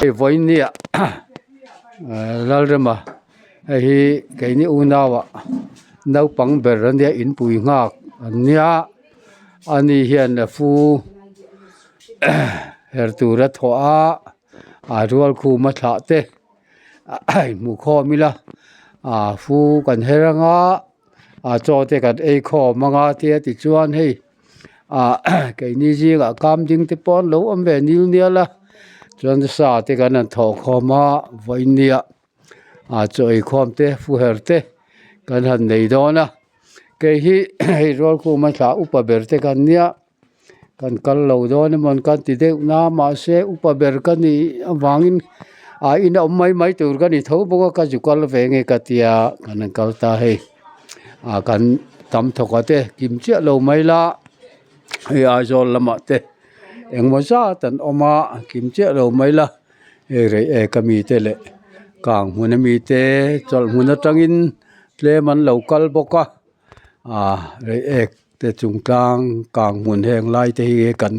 Hei vawinia Lalrema hei hi keini unau ah naupang ber ania inpui nghak an nia ani hian a fu her tur a thawh a a rual khum a thlah te hmuh khawm ila ah fu kan her anga ah chaw te kan ei khawm anga tia tichuan hei ah keini zingah kam ding te pawh an lo awm ve nil nial a chuan sa te kan han thawh khawm a vawinia ah chaw ei khawm te fu her te kan han nei dawn a kei hi hei rual khum a thlah upa ber te kan nia. Kan kal lo dawn emaw an kan ti deuh na mahse upa ber ka nih avangin ah in a awm mai mai tur ka ni tho bawk a ka zu kal ve nge ka tia kan han kal ta hei ah kan tam thawk a te kim chiah lo mai la hei Aizawl lamah te engmaw zat an awm a kim chiah lo mai la hei rei ek ami te leh kang hmun ami te chawlh hmun atangin tlem an lo kal bawk a ah rei ek. Te chungtlang kang hmun heng lai te hi kan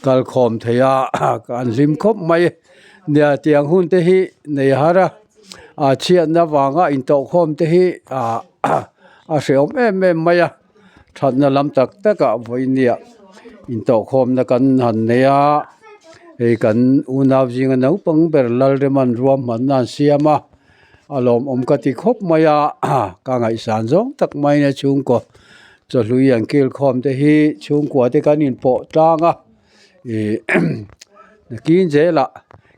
kal khawm thei a an hlim khawp mai nia tiang hun te hi nei har a ah chhiatna vanga intawh khawm te hi ah a hrehawm em em mai a thatna lam tak tak ah vawinia intawh khawmna kan han nei a hei kan unau zinga naupang ber Lalrema'n ruahmanna an siam a. A lawmawm ka ti khawp mai a ka ngaihsan zawng tak mai a chhungkaw chawhlui an kil khawm te hi chhungkua te kan inpawh tlang a ih nakin zelah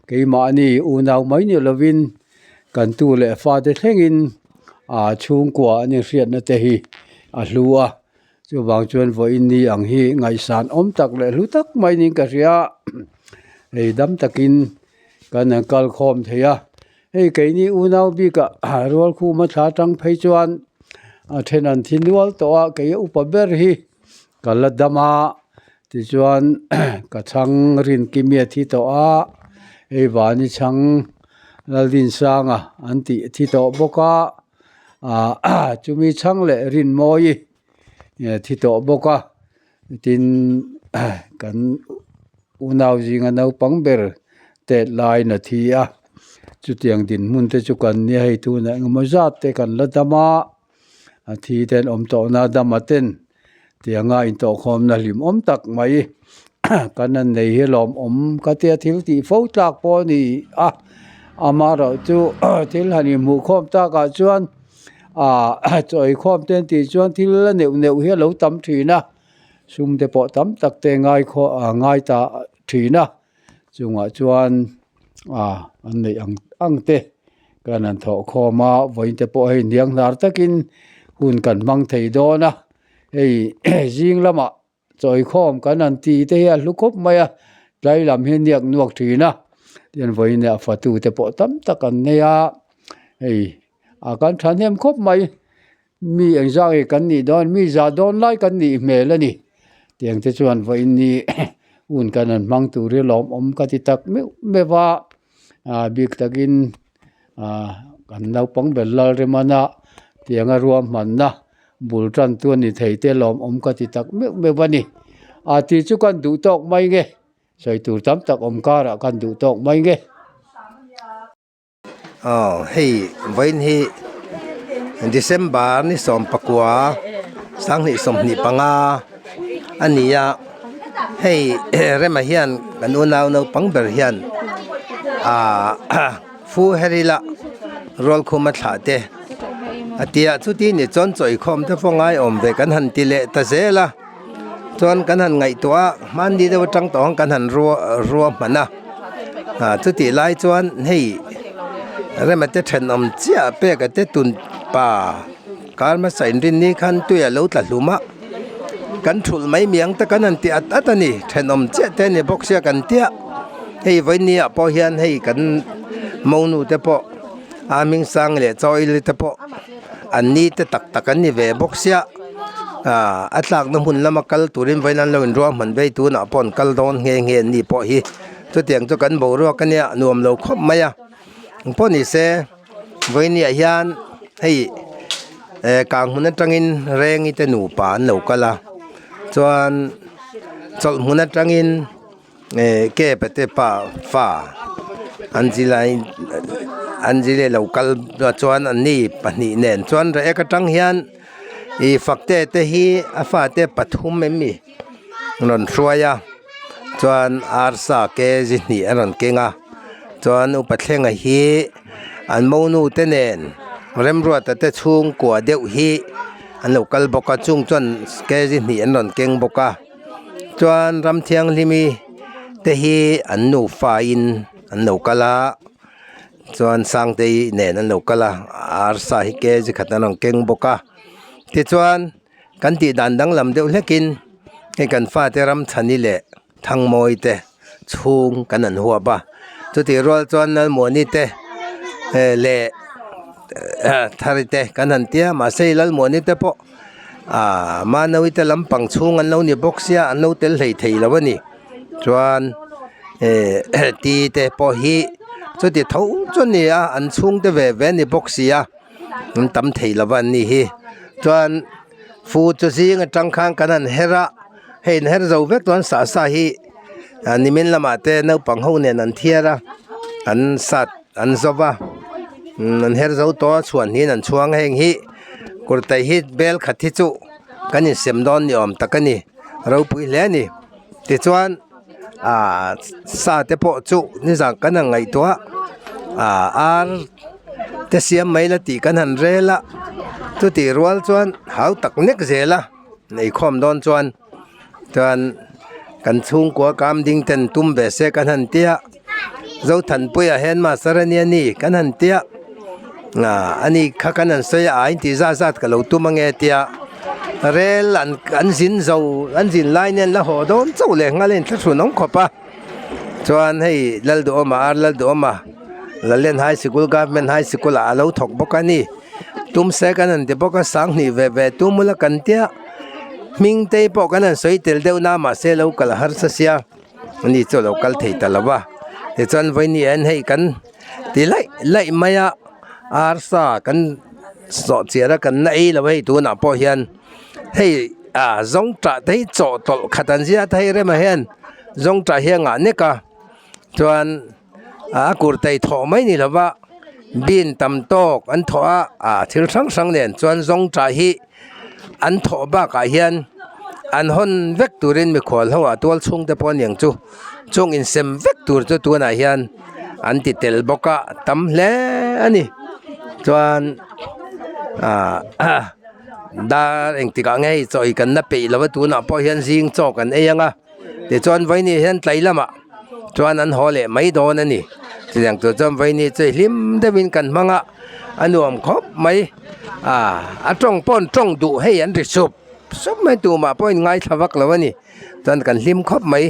keimahni unau mai ni lovin kan tu leh fate thlengin ah chhungkua an inhriatna te hi a hlu a chuvang chuan vawiin ni ang hi ngaihsan awm tak leh hlu tak mai niin ka hria hei dam takin kan han kal khawm thei a. Hei keini unau bikah rual khuma thla tang phei chuan a then an thi nual tawh a kei a upa ber hi ka la dam a tichuan ka chhang rin kimi a thi tawh a hei vani chhang Laldinsanga an tih a thi tawh bawk a ah chumi chhang leh Rinmawii thi tawh bawk a tin kan unau zinga naupang ber tet laiin a thi a chutiang dinhmun te chu kan nia hei tunah engemaw zat te kan la dam a a thi te an awm tawh na dam a ten tianga intawhkhawmna hlimawm tak mai kan han nei hi lawmawm ka tia thil tih fo tlak pawh a ni a amaherawhchu thil han inhmuhkhawm takah chuan ah chaw eikhawm te an tih chuan thil a neuh neuh hi a lo tam thin a sum te pawh tam tak te ngai khaw ah ngai ta thin a chungah chuan ah an neih ang ang te kan han thawh khawm a vawiin te pawh hei hniang hnar takin hun kan hmang thei dawn a hei zing lamah chawi khawm kan han ti te hi a hlu khawp mai a tlai lam hi niak nuak thin a tihian vawiin ah fatu te pawh tam tak an nei a hei ah kan thahnem khawp mai mi engzah nge kan nih dawn mi zah dawn lai kan nih hmel a ni tiang te chuan vawiin ni hun kan han hmang tur hi lawmawm ka ti tak meuh meuh a ah bik takin ah kan naupang ber Lalremana tianga ruahmanna bul tan chu a ni thei te lawmawm ka ti tak meuh meuh a ni ah tih chu kan duh tawk mai nge sawi tur tam tak awm karah kan duh tawk mai nge. Aw hei vawiin hi December ni 19 sanghnih 25 a ni a. Hei Rema hian kan unau naupang ber hian aah fu her ila Rualkhuma thlah te a ti a, chuti ni chuan chawikhawm te pawh ngai awm ve kan han ti leh ta zel a, chuan kan han ngaihtuah a hmanni deuh atang tawh ang kan han rua rua hman a, ah chutih lai chuan hei Rema te thenawm chiah pek a te tun pa. Kar hmasa inrinni khan tui a lo tla hlum a, kan thulh mai miang te kan han ti at at a ni, thenawm chiah te a ni bawk sia kan tia, hei vawiini ah pawh hian hei kan monu te pawh a hming sang leh chaw ili te pawh an ni te tak tak an ni ve bawk sia, ah a tlakna hmun lama kal turin vawiin an lo inruahman vei tunah pawh an kal dawn nghe nghe an ni pawh hi chutiang chu kan boruak a nia nuam lo khawp mai a, engpawh ni se. Vawinia hian hei eh kang hmun atangin Rengi te nupa an lo kal a chuan chawlh hmun atangin eh Kepa te pa fa Anjilai Anjili a lo kal chuan an ni pahnih nen chuan reh ek atang hian ih Fakte te hi a fate pathum em ni rawn hruai a chuan arsa kg hnih a rawn keng a chuan upa thlenga hi an monu te nen remruata te chhungkua deuh hi an lo kal bawk a chung chuan kg hnih an rawn keng bawk a chuan ramthianghlimi te hi an nufa in an lo kal a chuan sangtei nen an lo kal a arsa hi kg khat an rawn keng bawk a tichuan. Kan tih dan danglam deuh hlekin hei kan fate ram chhani leh thangmawi te chhung kan an huap a, chutih rual chuan Lalmuani te leh Thari te kan han tia mahse Lalmuani te pawh ah Manawi te lampang chhung an lo ni bawk sia an lo tel hlei thei lo a ni chuan ti te pawh hi chuti tho chu a ni a an chhungte ve ve a ni bawk sia. An tam thei lo va an ni hi chuan fu chu zing atang khan kan han her a hei in her zo vek chuan sah sa hi ah nimin lamah te naupang ho nen an thiar a an sat an zo va umm an her zo tawh a chhuan niin an chhuang heng hi kurtai hi bel khat hi chu kan insem dawn ni awm tak a ni ropui hle a ni tichuan ah sa te pawh chu nizan kan han ngaihtuah ah ar. Te siam mai la tih kan han rel a, chutih rual chuan hau tak nek zel a nei khawm dawn chuan chuan kan chhungkua kam ding ten tum ve se kan han tia Zothanpuia hian master a nia ni kan han tia ah ani kha kan han sawi a a intih zat zat ka lo tum ange tia rel an an zin zo an zin lai nen la haw dawn chauh leh nghal a inthlahrun awm khawp a. Chuan hei Lalduhawma ar Lalduhawma Lalen High Sikul Government High Sikul ah a lo thawk bawk a ni. Tum se kan han ti bawk a sanghnih ve ve tum ula kan tia hming te pawh kan han sawi tel deuh na mahse lo kal a harsa sia ani chu a lo kal thei ta lo va. Tichuan vawiin hian hei kan ti laih laih mai a arsa kan sawh chiar a kan la ei lo a hei tunah pawh hian. Hei ah zawngtah te hi chawhtawlh khat an zia ta hei rema hian zawngtah hi a ngah nek a chuan a kurtai thawh mai ni lova bean tam tawk an thawh a ah thil hrang hrang nen chuan zawngtah hi an thawh bakah hian an hawn vek turin mikhual ho ah tual chhung te pawh aniang chu chung insem vek tur chu tunah hian an ti tel bawk a tam hle a ni chuan ah. Dar engtikah nge hei chaw ei kan la peih lo a tunah pawh hian zing chaw kan ei ang a tichuan vawiin hian tlai lamah chuan an haw leh mai dawn a ni chutiang tur chuan vawiin chu hlim deuhin kan hmang a a nuam khawp mai ah a tawng pawh an tawng duh hei an ri sup sup mai tumah pawh in ngaithla vak lo a ni chuan kan hlim khawp mai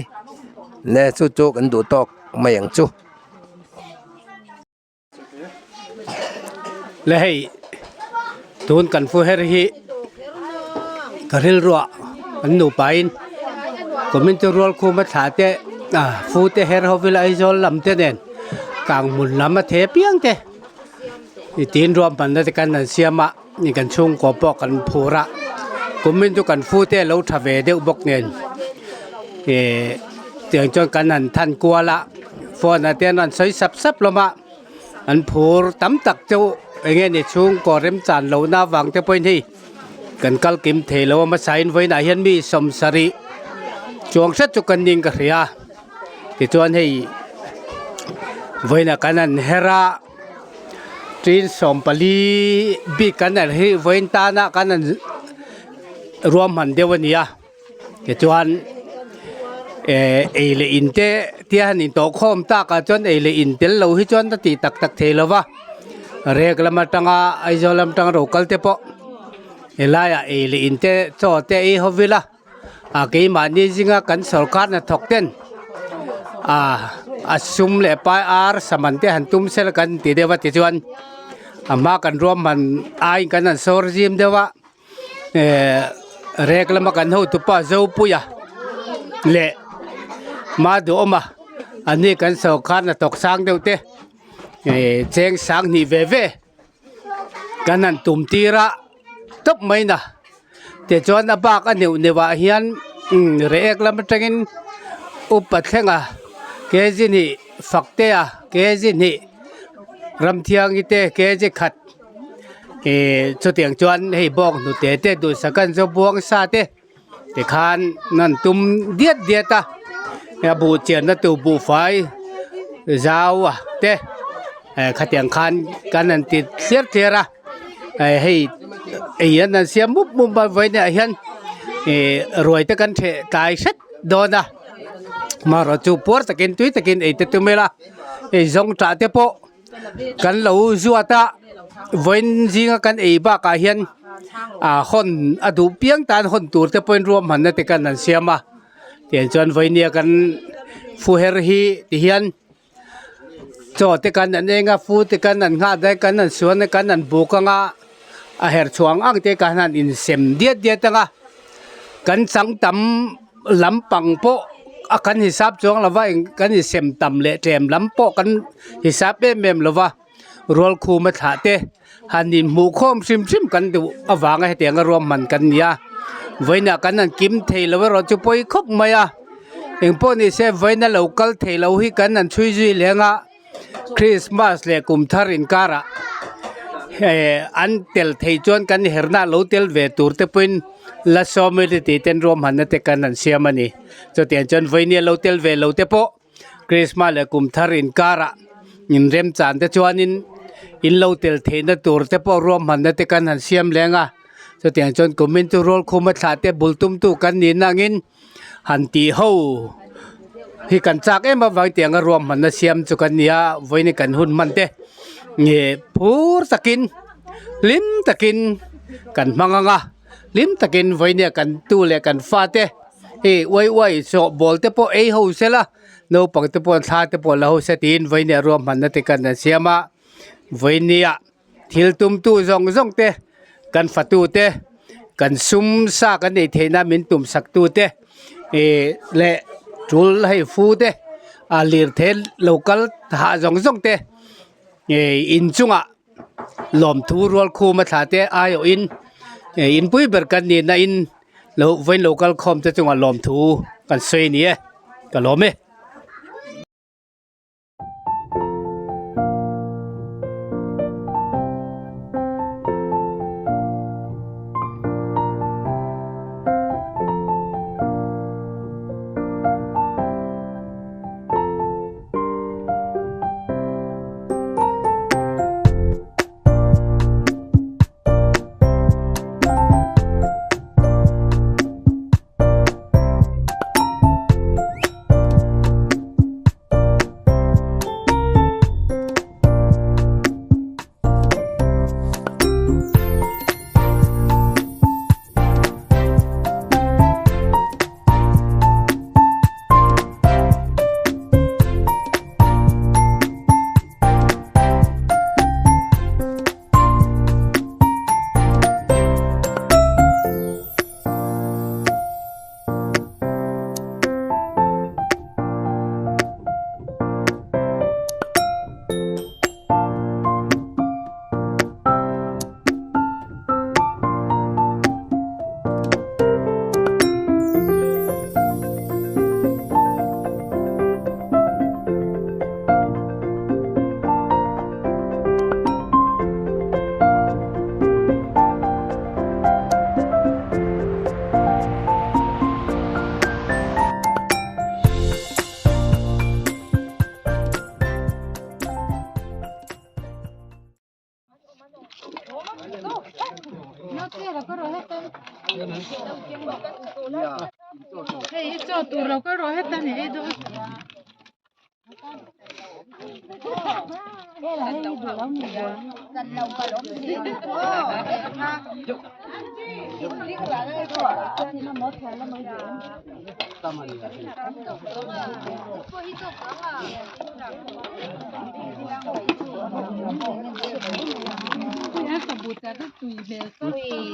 le chu chu kan duh tawk mai ang chu. Le hei tun kan fu her hi ka rilruah an nupa in community rual khum a thla te ah fu te her ho vela Aizawl lam te nen kang hmun lam a the piang te i tin ruahmanna te kan han siam a ni kan chhungkaw pawh kan phur a kumin chu kan fu te a lo tha ve deuh bawk nen ihh tiang chuan kan han than kual a phone ah te an rawn sawi sap sap hlawm a an phur tam tak chu eng nge ni chhungkaw remchan lohna avang te pawhin hei kan kal kim thei lo a hmasa in vawiinah hian mi sawmsarih. Chuang hret chu kan ning ka hria tichuan hei vawiinah kan han her a tin 40 bik kan han hi vawiin tana kan han ruahman deuh a ni a tichuan eh ei leh in te tia han intawh khawm takah chuan ei leh in tel lo hi chuan a tih tak tak thei lo va rek lam atanga Aizawl lam atanga ro kal te pawh helaiah ei leh in te chaw te ei ho vil a. A keimahni zinga kan sawrkar hnathawk ten a sum leh pai ar saman te han tum sela kan ti deuh a tichuan a hma kan ruahman aiin kan han sawr zim deuh a ehh rek lama kan hotupa Zopuia leh Maduhawma an ni kan sawrkar hnathawk sang deuh te ehh cheng sang hnih ve ve. Kan han tum tir a tawp mai na tichuan a bak a neuh neuh ah hian reh ek lam atangin upa thlenga kg hnih faktea kg hnih ramthiangi te kg khat ihh chutiang chuan hei bawng hnute te duhsak an zo buang sa te. Tikhan an tum diat diat a a buh chianna tur buhfai zau a te eh khatiang khan kan han ti thliar thliar a eh hei ei an han siam mup mup a vawiin ah hian ih ruai te kan theh tlai hret dawn a amaherawh chu puar takin tui takin ei te tum ila hei zawngṭah te pawh. Kan lo zuat a vawiin zinga kan ei bakah hian ah hawn a duh piang tan hawn tur te pawhin ruahmanna te kan han siam a tiang chuan vawinia kan fu her hi ti hian chaw te kan an eng a fu te kan an nghah daih kan han suan a kan han buk anga a her chhuang ang te kan han insem diat diat anga. Kan chang tam lampang pawh a kan hisap chuang lo va eng kan insem tam leh tlem lam pawh kan hisap em em lo va rual khum a thlah te han inhmuh khawm hrim hrim kan duh avanga hetianga ruahman kan ni a vawiinah kan han kim thei lo erawh chu pawi khawp mai a engpawh ni se vawiina lo kal thei lo hi kan han chhui zui leng a. Christmas leh kum thar inkarah eh an tel thei chuan kan herna lo tel ve tur te pawhin la sawm ila tih ten ruahmanna te kan han siam a ni. Chutiang chuan vawinia lo tel ve lo te pawh Christmas leh kum thar inkarah inremchan te chuanin in lo tel theihna tur te pawh ruahmanna te kan han siam leng a. Chutiang chuan kumin chu rualkhuma thlah te bul tumtu kan nih na angin. Han tih ho hi kan chak em avang tianga ruahmanna siam chu kan nia vawiin kan hun hman te nge phur takin hlim takin kan hmang ang a hlim takin vawiin kan tu leh kan fa te hei uai uai chawh bawl te pawh ei ho sela naupang te pawh thla te pawh la ho se tiin vawiin ruahmanna te kan han siam a vawiin Thil tumtu zawng zawng te, kan fatu te, kan sum sa kan ei theihna min tum sak tu te ih leh tul hei fu te a lirthei lo kal hah zawng zawng te ih inchungah lawmthu rual khum a thla te aiawhin ih inpui ber kan nihna in lo vawiin lo kal khawm te chungah lawmthu kan sawi a ni e ka lawm e.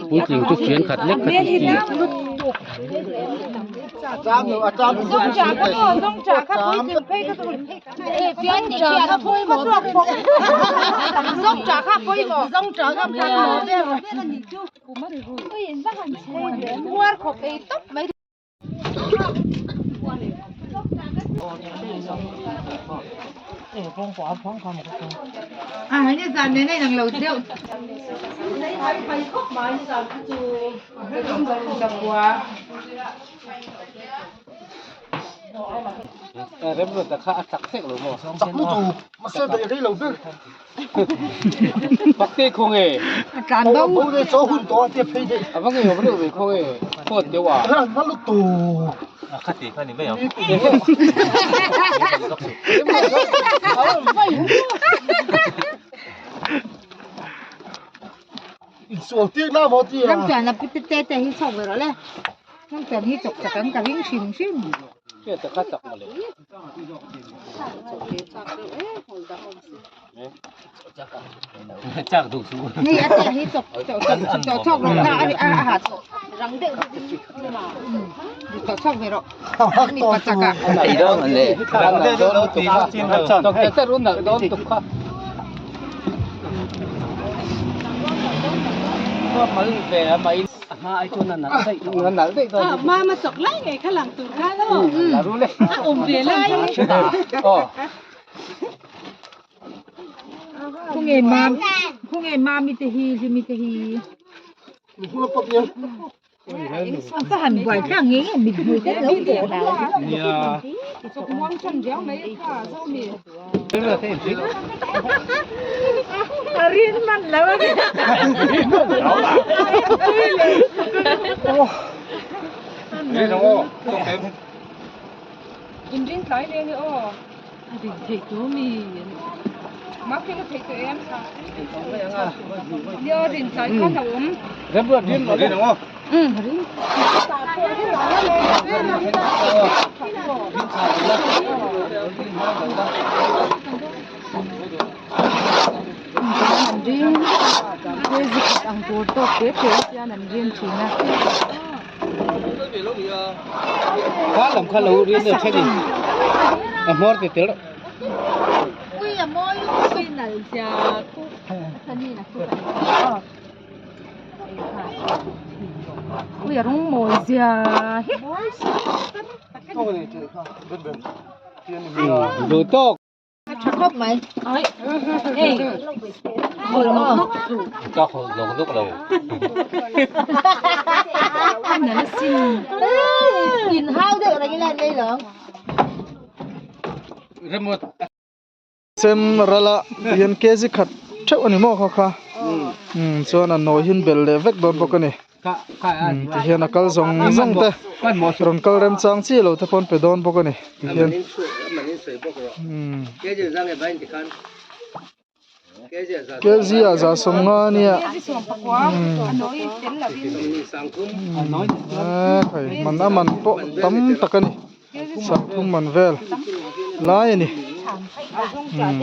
Puitling chu fian khat lek kha ti chi. Sem rala hian kg khat theuh a ni maw kha kha umm chuan a nawi hi an bel leh vek dawn bawk a ni umm tihian a kal zawng zawng te rawn kal remchang chiah lo te pawh an pe dawn bawk a ni tihian umm kg ah za sawmnga a nia umm ekhai man a man pawh tam tak a ni. Sangphum man vel lai a ni. Umm.